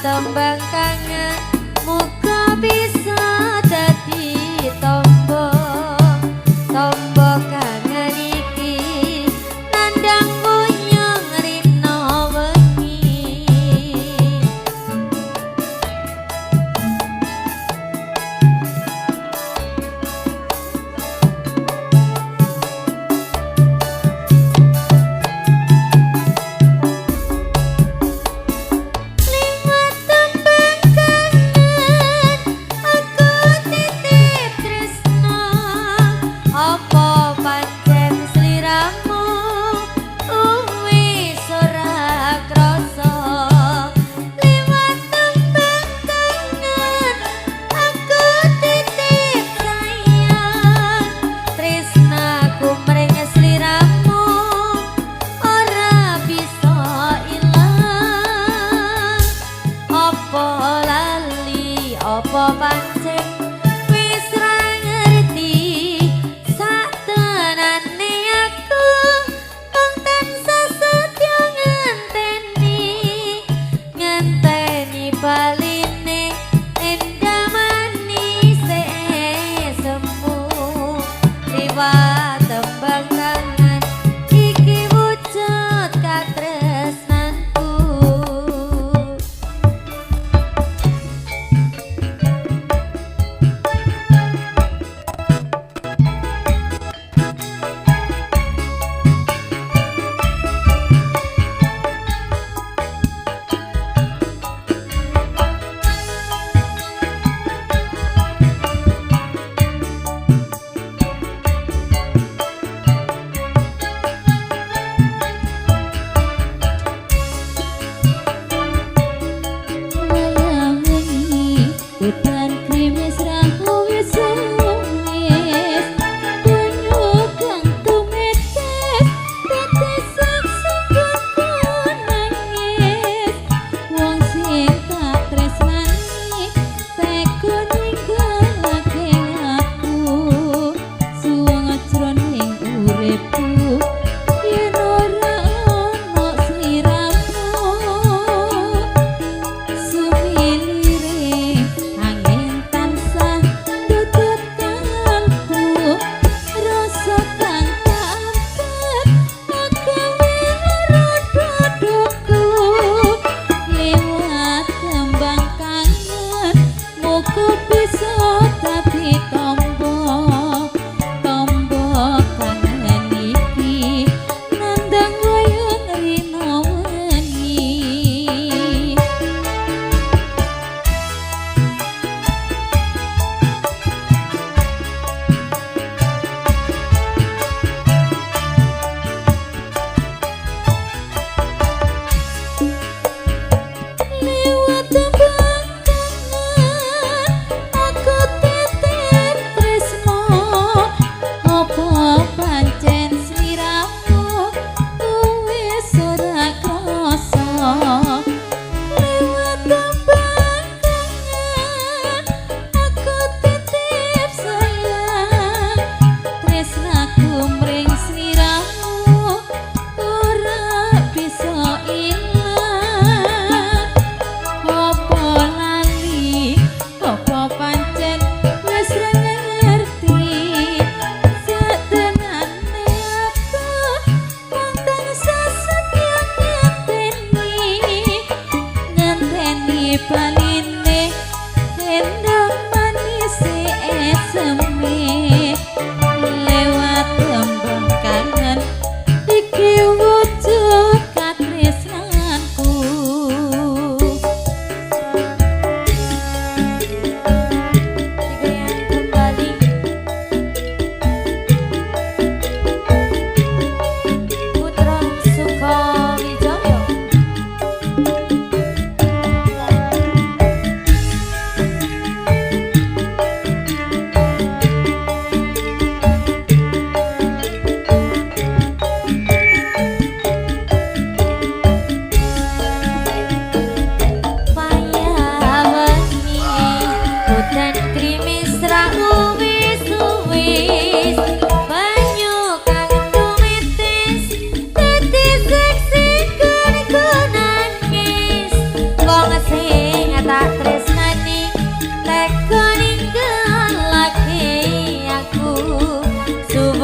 Tembang kangen muga bisa dadi tombo. Tombo kangen iki nandang buyung rino wengi. Liwat tembang kangen aku titip tresno, apa pancen sliramu wis ora krasa. Liwat tembang kangen aku titip sayang, tresnaku mring sliramu ora bisa ilang. Apa lali, apa pancen wis ra ngerti, satenane aku mung tansah setya ngenteni, ngenteni baline endah manis semu. Liwat tembang kangen iki wujud katresnanku.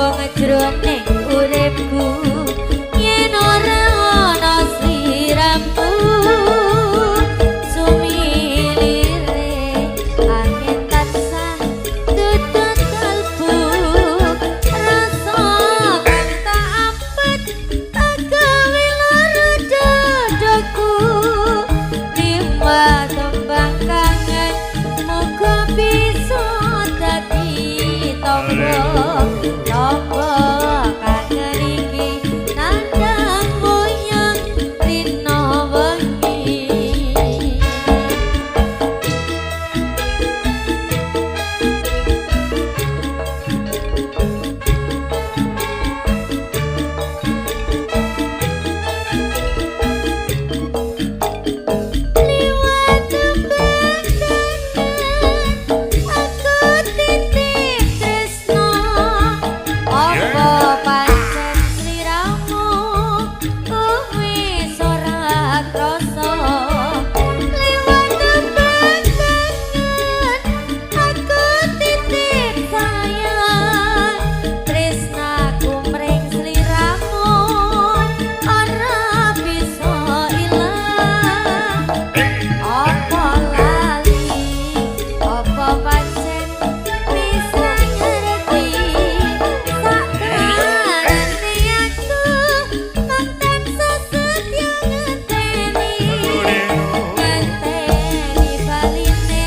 Kembung jroning uripku yen ora ana sliramu. Sumilire angin tansah tutut kalbu, rasa kang tak ampet tak gawe lara dadaku. Liwat tembang kangen muga bisa dadi tamba, tamba kangen iki nandang moyang rina wengi. Liwat tembang kangen aku titip tresno, apa pancen sliramu wis ora krasa? Liwat tembang kangen aku titip sayang, tresnaku mring sliramu ora bisa ilang. Apa lali, apa pancen bisa ngerti, sakjarane aku mung tansah setya ngenteni, ngenteni baline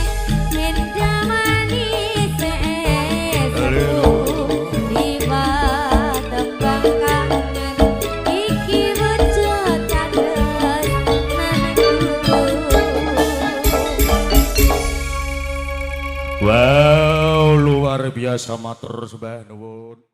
endah manis semu. Liwat tembang kangen iki wujud katresnanku. Wow, luar biasa, matur sembah nuwun.